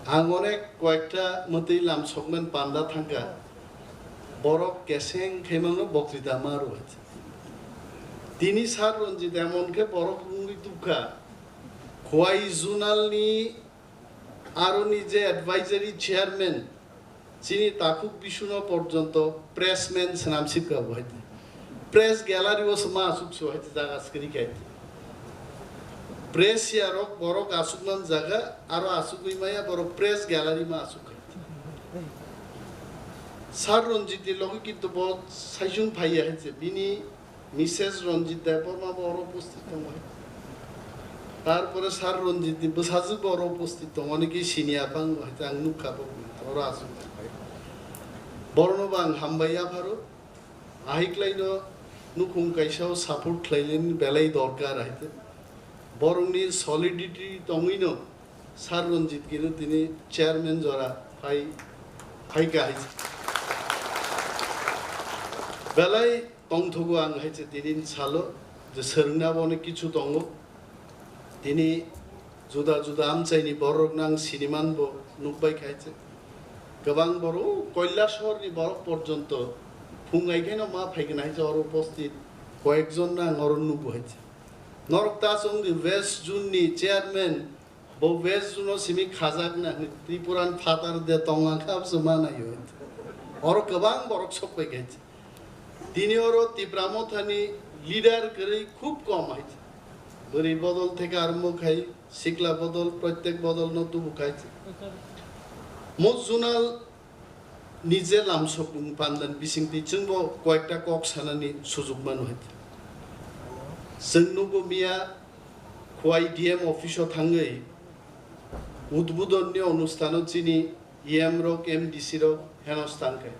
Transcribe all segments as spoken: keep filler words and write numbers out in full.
Ang onek koyekta mwtwi lamsokmani panda thangkha, borok keseng khaimano boktwita ma rw hai. Tini Sir Ranjit emon khe borok wngwi tubkha, Khowai Zonal ni aroni je advisory chairman, chini takhuk bisuno porjonto pressman swnam sipka bo hai. Press gallery o se ma asuk so hai jaga skiri khai. Press ya rok borok asuk man jaga, aro asuk wi maya borok press gallery ma asuk khai. Sir Ranjit ni logi kintu bo saijung phai ya hai je, bini Missus Ranjit Debbarma bo oro upasthit tongo. Tarpore Sir Ranjit ni bwsajwk bo oro upasthit tongo, oneki sini aphang bo hai ang nukha bo oro asuk. Borokno bo ang hambai yapharo. Ahiklaino nukhung kaisa o support khlailani belai dorkar hai. Borokni solidity tongwino Sir Ranjit Giru tini chairman jora phai, phaikha hai. Belai tongthogo ang hai se tini salo je swrwngna bo onek kichu tongo. Tini juda juda amchaini borokno ang siniman bo nukbai khai se. Kwbang borok, o Kailasahar ni borok porjonto phungai khe no ma phaikha hai se oro upasthit koyekjon no ang oro nugo hai se. Norok ta chwng di West Zone ni chairman, bo West Zone o simi khajak na hwnwi Tripuran phatar de tong ang kha bwswk ma nai o. Oro kwbang borok sok pai kha. Tini oro Tipra Motha ni leader kwrwi khub kom hai. Bwrwi bodol theke arombo khai, sikla bodol, protek bodol no tubu khai. Mo zonal ni je lamsokmung pandan bisingtwi chwngbo koyekta kok sanani sujukmano hai. Chwng nugo miya Khowai D M office o thangwi udbudon ni onustano chini E M rok, M D C rok henos tangkhe.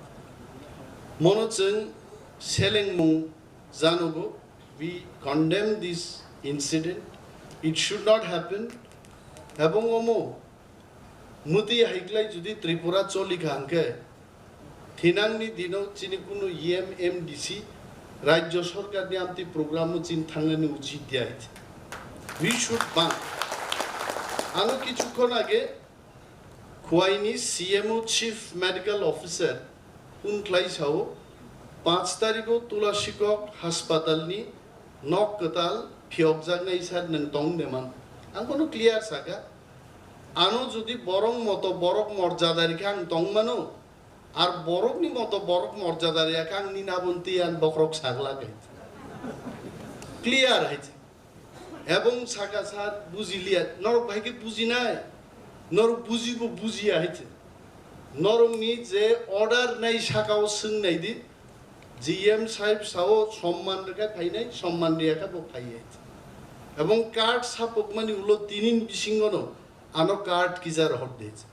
Mono chwng selengmung janogo, we condemn this incident. It should not happen. Ebong omo mwtwi haiklai jodi Tripura choli kha hwnkhe, thinangni dino chini kunu E M, M D C, Rajya Sarkar ni amtwi program o chini thangnani uchit ya hai. We should ban. Ano kichukkon age Khowai ni C M O Chief Medical Officer phone khlai sao, panch tarikh o Tulasikok Haspatal ni nok kwtal phiyokjaknai sir nwng tong de man. Ang bono clear saka. Ano jodi borok moto borok morjada rikha ang tong mano, ar borok ni moto borok morjada rikha ang nini aboni twi ang bokhorok sagla khe. Clear hai. Ebong saka sir bujiliya, norok bahai khe bujinai, norok bujibo bujiya hai se. Norokni je order nai saka o swng nai di, G M sahib sao somman rwkha phainai, somman riyakha bo phaiya hai se. Ebong card sapokmani ulo tinin bisingono ano card kisa rohor de hai se.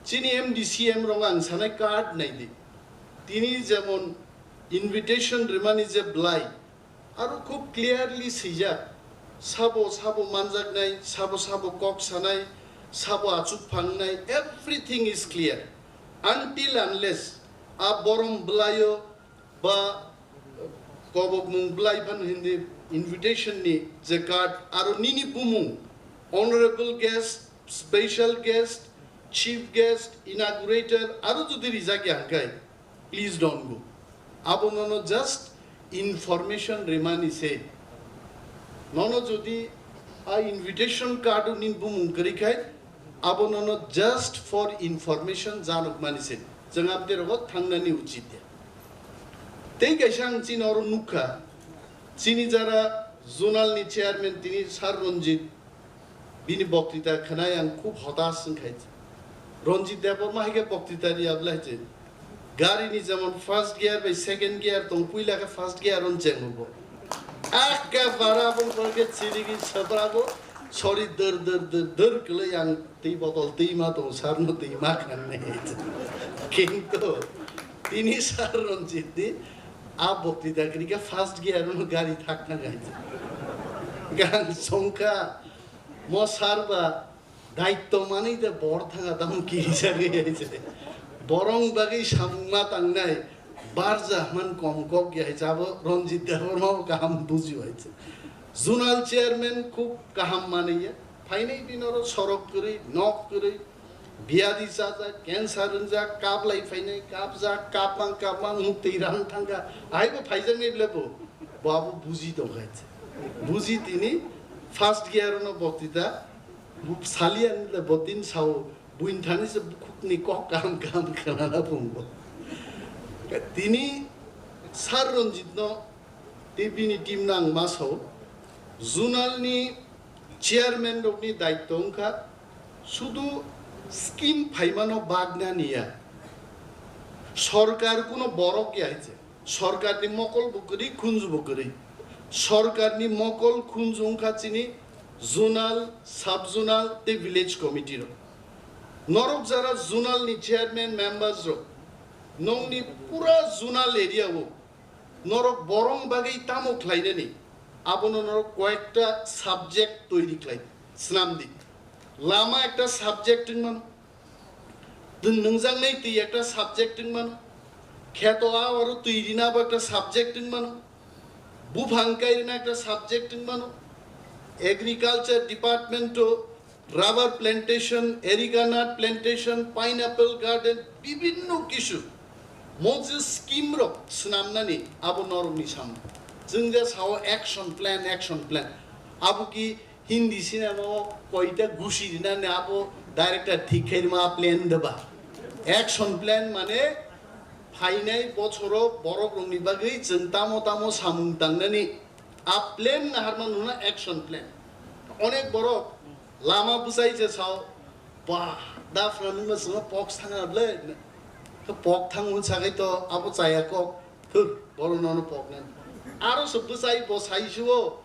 Chini M D C M rok ang sanai card nai di. Tini jemon invitation rwmani je blai, aro khub clearly swijak, sabo sabo manjaknai, sabo sabo kok sanai, sabo achuk phangnai, everything is clear. Until unless a borom bwlaio ba kobokmung bwlai phano hindi invitation ni je card aro nini bumung, honorable guest, special guest, chief guest, inaugurator aro jodi rijak ya hwnkhe, please don't go. Abo nono just information rimani se. Nono jodi a invitation card o nini bumung kwrwi khai, abo nono just for information janokmani se. Chwng amtwi rogo thangnani uchit ya. Tei kaisa ang chini oro nukha, chini jara zonal ni chairman tini Sir Ranjit, bini boktwita khwnai ang khub hotas wngkhai. Ranjit Debbarma hai khe boktwita riya bwlai je. Gari ni jemon first gear bai second gear tong, puila khe first gear on chengo bo. Akka bara bong khe chirigi sabrago, sori dur dur dur dur kwlai ang twi botol twi ma tong sir no twi ma khan nei. Kintu tini Sir Ranjit ni a boktwita kwrwi khe first gear on gari thakna gai. Gang songkha mo sir ba daitto manwi de bor thanga dam kiri jagwi hai se. Borong bagwi samung ma tangnai barja man kom kok ya hai jabo Ranjit Debbarma o kaham buji hai se. Zonal chairman khub kaham manwi ya. Phainai dinoro sorok kwrwi, nok kwrwi, Biyadi chajak, cancer wngjak, kap lai phainai, kapjak, kapmang, kapmang, muk twi ram thangkha. Ahaibo phaijaknai bwle bo. Bo abo buji tongkha. Buji tini first gear no boktita, bu saliya ni le bo tin sao, buin thani se bukhukni kok kaham kaham khnana phungo. Tini Sir Ranjit no tei bini team no ang ma sao, zonal ni chairman rokni daitto wngkha sudu scheme phaimano bagna niya. Sorkar kuno borok ya hai se. Sorkarni mokol bo kwrwi, khunju bo kwrwi. Sorkarni mokol khunju wngkha chini zonal, sub zonal tei village committee rok. Norok jara zonal ni chairman members rok, nongni pura zonal area o norok borong bagwi tamo khlainani, abono norok koyekta subject toiri khlai, snamdi. Lama ekta subject wngmano, twi nwngjaknai twi ekta subject wngmano, kheto a oro twi rina bo ekta subject wngmano, buphang kairina ekta subject wngmano, agriculture department o rubber plantation, erica nut plantation, pineapple garden, bibinno kisu mojis scheme rok swnamnani abo norokni samung. Chwng je sao action plan, action plan. Abo ki Hindi cinema o koita gusi rinani abo director thik khairima plan deba. Action plan mane phainai bochoro borok rokni bagwi chwng tamo tamo samung tangnani a plan naharma nuna action plan. Onek borok lama bwsai se sao, "Ba, da phranima sima pok thanga ble." Pok thang un sagai to abo chaya kok. Thur, boro nono pok nani. Aro se bwsai bo sai suo.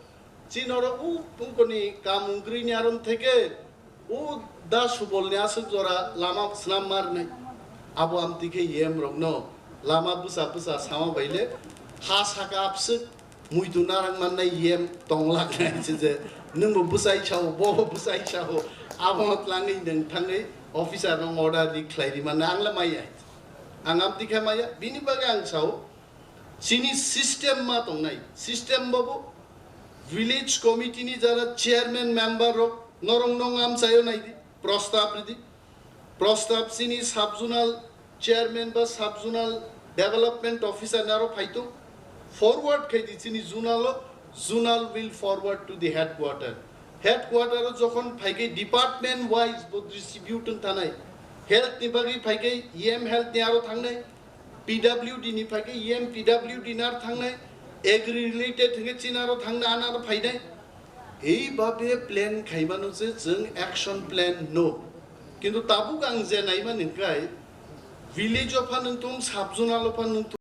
Chinoro u pungkoni kamung grini arom theke u da subolni aswk jora lama swnam marnai. Abo amtwi khe yem rokno lama bwsa bwsa sama baile ha saka apswk muitu narang mannai yem tonglak nai se je nwngbo bwsai sao, bobo bwsai sao, abono tlangwi nwng thangwi officer rok order ri khlai ri mannai ang le maya. Ang amtwi khe maya, bini bagwi ang sao, chini system ma tongnai, system bobo village committee ni jara chairman member rok norong nong amchaio naidi, prostab ridi, prostab chini sub zonal chairman ba sub zonal development officer naro phaito forward khaidi chini zonal o, zonal will forward to the headquarter. Headquarter o jokhon phaikai department wise bo distribute wng thanai, health ni bagwi phaikai E M health ni aro thangnai, P W D ni phaikhe yen P W D nar thangnai, agri related hwnkhe chinaro thangnai, anaro phainai. Ei babe plan khaimano je chwng action plan no. Kintu tabuk ang je naimani hwnkhe village o pha nwng thung, sub zonal o pha nwng thung,